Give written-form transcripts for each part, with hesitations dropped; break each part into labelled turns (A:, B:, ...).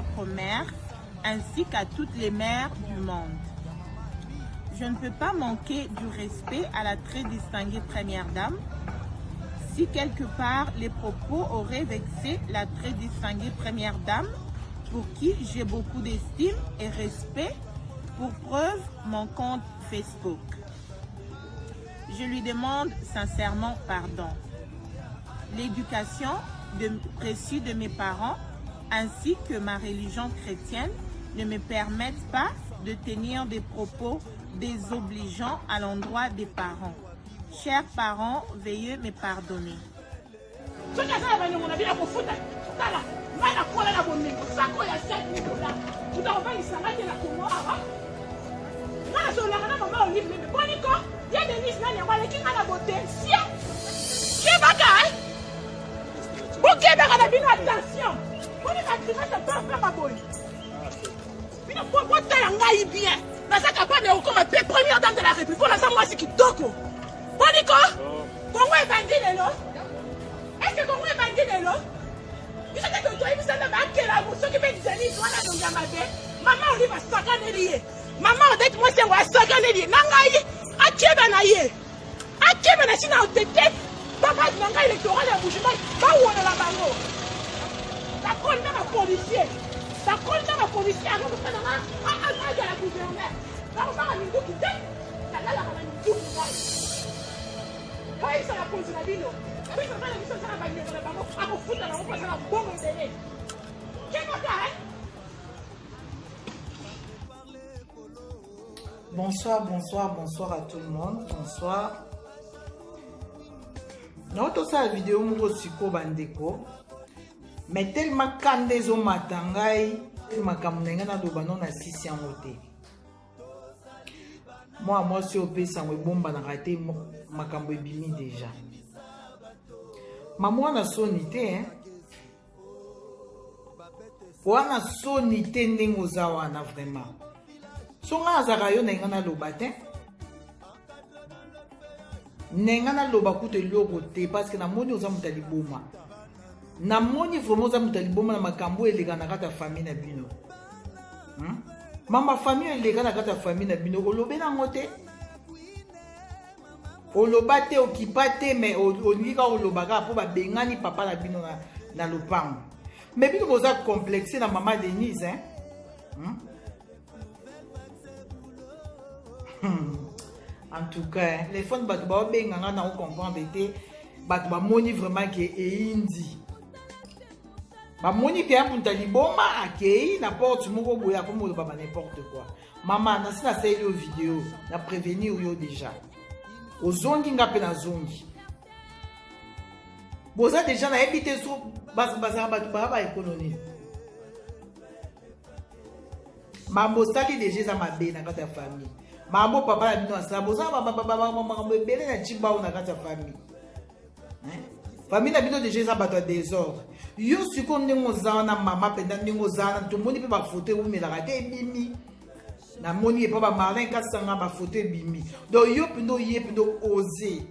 A: propre mère ainsi qu'à toutes les mères du monde. Je ne peux pas manquer du respect à la très distinguée première dame. Si quelque part les propos auraient vexé la très distinguée première dame, pour qui j'ai beaucoup d'estime et respect, pour preuve mon compte Facebook. Je lui demande sincèrement pardon. L'éducation reçue de mes parents ainsi que ma religion chrétienne ne me permettent pas de tenir des propos désobligeants à l'endroit des parents. Chers parents, veuillez me pardonner.
B: Soki aza na baniongo na bino akofuta. Tala ngai nakola na bomengo sako ya 5000 dollars moto akobangisa ngai te na Congo awa. Ngai nasololaka na mama Olive Lembe boni ko ye Denise nani yango aleki ngai na bote sia kebaka eh? Bokebaka na bino attention boni ba grimace pamba boye bino botala ngai bien naza capable ya kokoma mpe première dame de la république mpo naza mwasi kitoko boni ko kongo ebandi lelo eske kongo ebandi lelo biso te toyebisa nde bakela soki mpe denise wana elongi ya mabe mama olive asakaneli ye mama odete mwasi yango asakaneli ye na ngai akeba na ye Akeba na sina otete ba base na ngai electoral ya Mbujimayi bawolola bango bakoli na ba policier bakoli na ba policier yango mosala nga azala gouverneur bakobanga minduki te nalalaka na minduki ngai bayebisa bakonzi na bino soki papa na biso aza na baniongo na bango akofuta bango mpo aza na mbongo ebele kebaka
C: Bonsoir, bonsoir, bonsoir à tout le monde. Bonsoir. Non, tosala video moko siko bandeko. Mais tellement kanda ezomata ngai makambo na ngai naloba no nasisi yango te. Mwa mwasi oyo opesa yango ebombanaka te makambo ebimi deja. Mama wana soni te hein? Wana soni te ndenge oza wana vraiment. So nga azaka yo na nga naloba te. Nenga naloba kutu eloko te parce que namoni oza moto ya liboma. Namoni vraiment oza moto ya liboma na makambo eleka na kati ya famille na bino. Hmm? Mama famille eleka na kati ya famille na bino olobela yango te. Oloba te okipa te mais olingi kaka oloba kaka mpo babengani papa na bino na, na lopango. Mais bino boza complexe na mama Denise hein? Hmm? Hmm. En tout cas, hein, les fonds bato baobenga nga na comprendre te bato bamoni vraiment ke eyindi bamoni ke ya moto ya liboma akei na porte moko boye akomi koloba ba n'importe quoi. Mama, nasi nasaleli yo video, na prevenir yo deja. Ozongi nga pe nazongi. Boza deja nayebi te so bazala bato baya ba ekolo nini. Mambo osali deja eza mabe na kati ya famille. Mambo papa na bino asala boza makambo ebele na chibao na kati ya famille. Famille na bino deja eza bato ya desordre. Yo sikoyo ndenge oza wana mama mpenza ndenge oza wana tomoni mpe bafoto ewumelaka te ebimi namoni epa ba Marlin Kasanga bafoto ebimi donc yo mpenza oye mpenza ose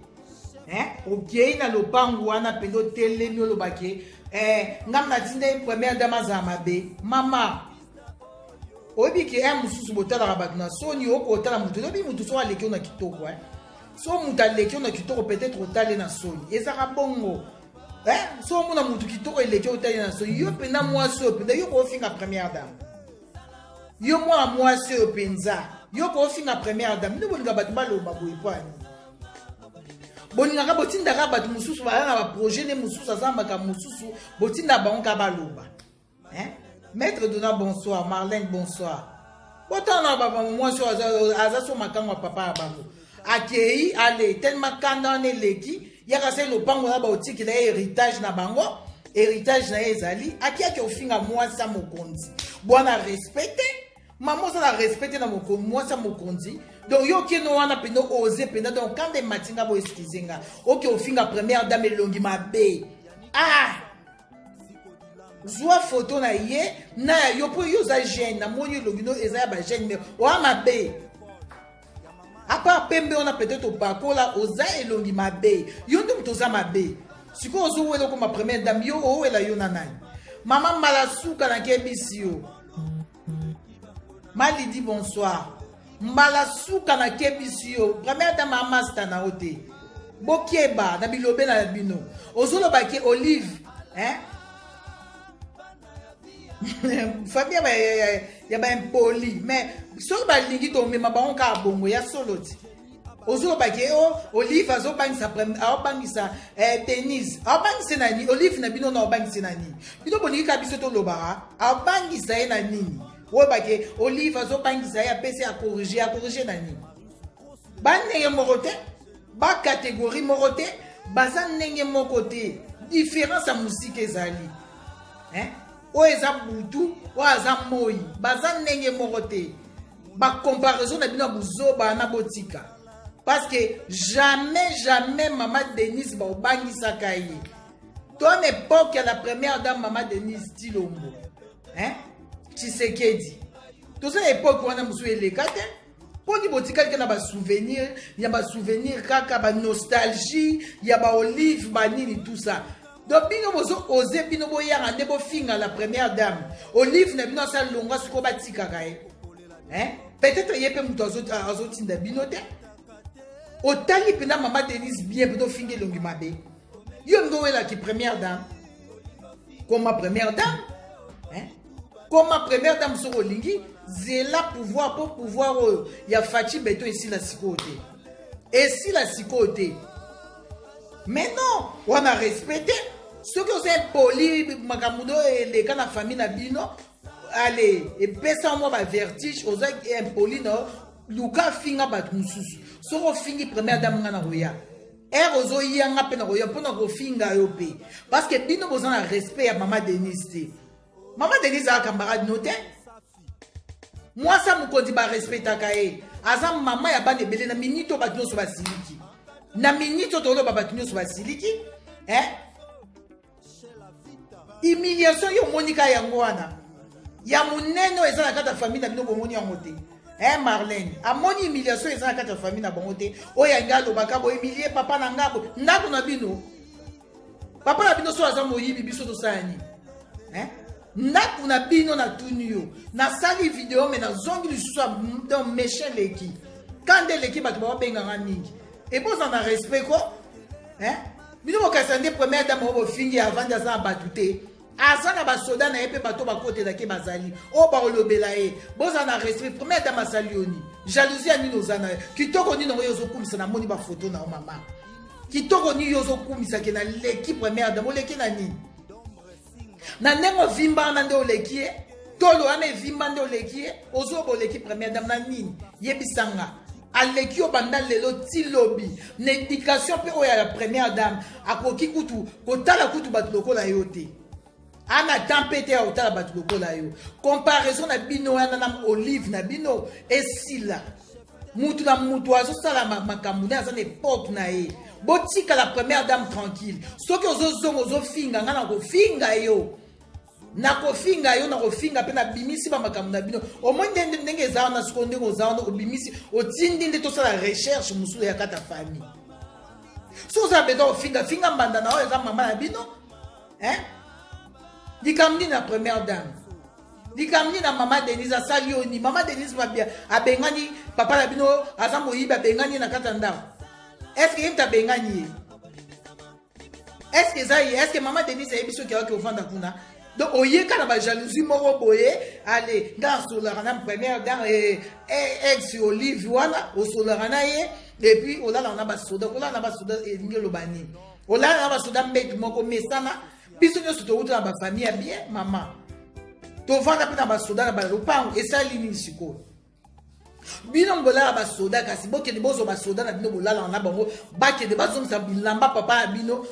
C: okei na lopango wana mpenza otelemi olobake eh, ngam natinda ye première dame azala mabe mama oyebi ke eh, mosusu botalaka bato na soni okotala moto oyebi moto soki aleki yo na kitoko eh. So moto aleki yo na kitoko peut-être otali na soni ezaka bongo eh? So omona moto kitoko eleki yo otali na soni yo mpenza mwasi oyo mpenza yo kofinga première dame yo mwana mwasi oyo mpenza yo kofinga première dame nde bolinga bato baloba boye mpo ani bolingaka botindaka bato mosusu baza na baprojet nde mosusu aza makambo mosusu botinda bango kaka baloba Hein? Maître Dona bonsoir, Marlène bonsoir. Botala na ba mwasi oyo aza so makango ya papa ya bango. Akei ale tellement kanda wana eleki yaka se lopango na baotikela ye héritage na bango héritage na ye ezali akiyaki ofinga mwasi ya mokonzi bwana respecte mama oza na respect te na mwasi ya mokonzi donc yo okende wana mpenza ose mpenza donc kanda emati nga bo excuse nga oke ofinga première dame elongi mabe ah zwa foto na ye na ya yo mpo yo oza jeune namoni elongi no eza ya bajeune mais oa mabe apart pembe wana peut-être opakola oza elongi mabe yo nde moto oza mabe sikoyo ozowela okoma première dame yo owela yo na nani Mama mbala suka nakebisi yo. Malidi bonsoir. Mbala suka nakebisi yo. Première dame a master na yo te. Bokeba na bilobela na bino. Ozoloba ke Olive, hein? Famille ya ba impoli, mais soki balingi tomema bango kaka bongo ya solo ti. Ozoloba ke o oh, Olive azobangisa aobangisa eh, Denise. Aobangisa na nini? Olive na bino na obangisa na nini? Bino bolingi kaka biso tolobaka, aobangisa ye na nini? Oyeba ke Olive azobangisa ye apesi akorige, akorige na nini? Ba ndenge moko te, ba catégorie moko te, baza ndenge moko te. Différence ya mosika ezali. Hein? Oyo eza butu, oyo aza moi, baza ndenge moko te. Ba comparaison na bino ya buzoba na botika. Parce que jamais, jamais Mama Denise ba obangisaka ye. Ton époque ya la première dame Mama Denise Tshilombo, hein? Tshisekedi. Toza na époque wana mosusu eleka te. Poni botikali kaka na ba souvenir, ya ba souvenir kaka ba nostalgie, ya ba olive ba nini tout ça. Donc bino bozo oser bino boyanga nde bofinga la première dame. Olive na bino asala longwa siko batikaka ye. Hein? Peut-être ye pe moto azotinda bino te. Otali pena mama Denise bien pe tofinga elongi mabe. Yo nde owelaki première dame. Koma première dame. Hein? Koma première dame soko olingi zela pouvoir po pouvoir oyo ya Fatshi Beton esila sikoyo te. Esila sikoyo te. Mais non, wana respecte. Soki oza impoli makambo no eleka na famille na bino, allez, epesa mwa ba vertige, oza impoli na luka finga bato mosusu. Soki ofingi première dame nga na koya. Ere ozoya nga mpe na koya mpo na kofinga yo mpe. Parce que bino boza na respect ya mama Denise te. Mama Denise aza camarade no te. Mwasi ya mokonzi ba respectaka ye. Aza mama ya bana ebele na minute oyo bato nyonso basiliki. Na minute oyo toloba bato nyonso basiliki. Eh? Humiliation yo omoni ka yango wana. Ya monene oyo eza na kati ya famille na bino bomoni yango te. Eh Marlène, amoni humiliation eza na kati ya famille na bango te. Oyo yangi alobaka bo humilie papa na nga bo ndako na bino. Papa na bino so aza moyibi biso tosala nini? Eh? Ndako na bino natuni yo. Nasali video mais nazongi lisusu donc méchant leki. Kande leki bato babengaka mingi. Et boza na respect ko? Eh? Bino bokasa nde première dame oyo bofingi avandi aza na bato te. Aza na basoda na ye mpe bato bakotelaki bazali oyo bakolobela ye. Boza na respect. Première dame asali yo nini? Jalousie ya nini oza na ye? Kitoko nini oyo ozokumisa namoni bafoto na yo mama. Kitoko nini yo ozokumisa ke na leki première dame oleki na nini? Na ndenge ovimba wana nde oleki ye? Tolo wana evimba nde oleki ye? Ozoba oleki première dame na nini? Yebisanga. Aleki yo banda lelo ti lobi. Na éducation mpe oyo ya première dame akoki kutu kotala kutu bato lokola yo te. Ana temps mpe te ya kotala bato lokola yo. Comparaison na bino wana na olive na bino esila. Mutu na mutu azosala makambo nde aza na époque na ye. Botika la première dame tranquille. Soki ozozonga ozofinga nga na kofinga yo. Nakofinga yo, nakofinga mpe nabimisi ba makambo na bino. Omoni ndenge ndenge eza wana sikoyo, ndenge oza wana obimisi, otindi nde tosala recherche mosusu ya kati ya famille. Soki oza besoin kofinga, finga mbanda na oyo eza mama na bino. Hein? Likambo nini na première dame? Likambo nini na mama Denise asali yo nini? Mama Denise mabia abengani papa na bino aza moyibi abengani ye na kati ya ndako. Est-ce que ye moto abengani ye? Est-ce que eza ye? Est-ce que mama Denise ayebi soki ayaki ovanda kuna? Donc oyeka na ba jalousie moko boye, allez, nga asolaka na première dame eh, eh, ex Olive wana osolaka na ye et puis olalaka na basoda, kolala na basoda elingi eloba nini? Olala na basoda mbetu moko mesana, biso nyonso towuta na ba famille ya bien mama. Tovanda mpe na basoda na ba lopango esali nini sikoyo? Bino bolala basoda kasi bokende bozwa basoda na bino bolalaka na bango bakende bazongisa bilamba papa ya bino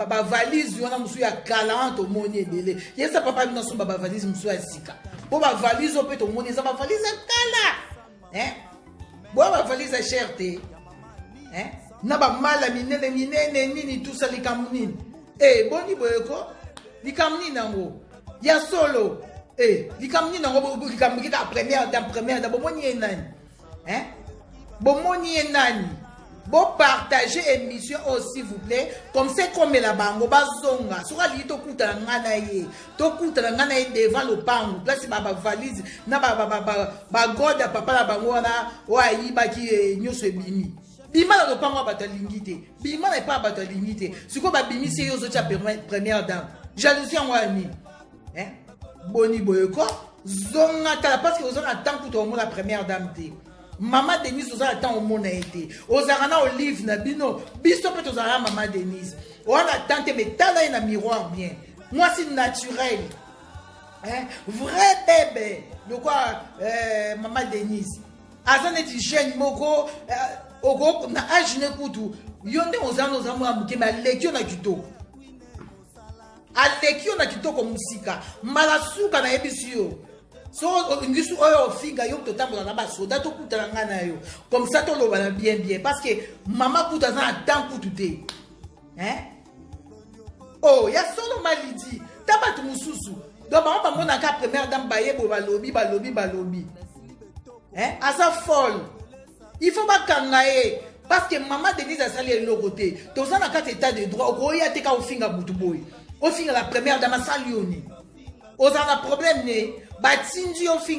C: bavalise wana mosusu ya kala wana tomoni ebele yesa papa ya bino asomba bavalise mosusu ya sika mpo bavalise oyo mpe tomoni eza bavalise ya kala eh? Boya bavalise ya cher te eh? Na bamala minene minene nini tusa likambo nini eh, boni boyeko likambo nini yango ya solo eh, likambo nini yango likambo kaka première dame première dame bomoni ye nani eh? Bomoni ye nani? Bopartage émission oyo, s'il vous plaît, comme ça ekomela bango, bazonga. Soki alingi tokutana ngai na ye, tokutana ngai na ye devant lopango, place bavalise na bagode ya papa na bango wana oyo ayibaki eh, nyonso ebimi. Bima na lopango ya bato alingi te, bima na epai ya bato alingi te. Sikoyo babimisi ye, ozotya première dame. Jalousie yango ya nini, eh? Boni boye ko, zonga tala, parce que oza na temps kutu omona première dame te. Mama Denise, oza na temps omona ye te. Ozalaka na Olive na bino, biso mpe tozalaka na mama Denise. Oza na temps te, mais tala ye na miroir bien, mwasi naturel, hein? Vrai bebe lokwa mama Denise aza neti jeune moko oko na age ne kutu. Yo nde oza na, oza mwana moke, mais aleki yo na kitoko, aleki yo na kitoko mosika. Mbala suka nayebisi yo, so olingi oyo ofinga yo, totambola na basoda, tokutana ngai na yo, comme ça toloba na bien bien, parce que mama kutu aza na temps kutu te, hein? Oh, ya solo malidi ta bato mosusu. Donc bango bamonaka première dame, bayebo balobi, balobi, balobi, hein? Aza folle, il faut bakanga ye, parce que mama Denise asali eloko te. Toza na kati état de droit. Okoya te ka ofinga butu boye, ofinga la première dame. Asali yo nini? Ozala na problème ne batindi yo finga.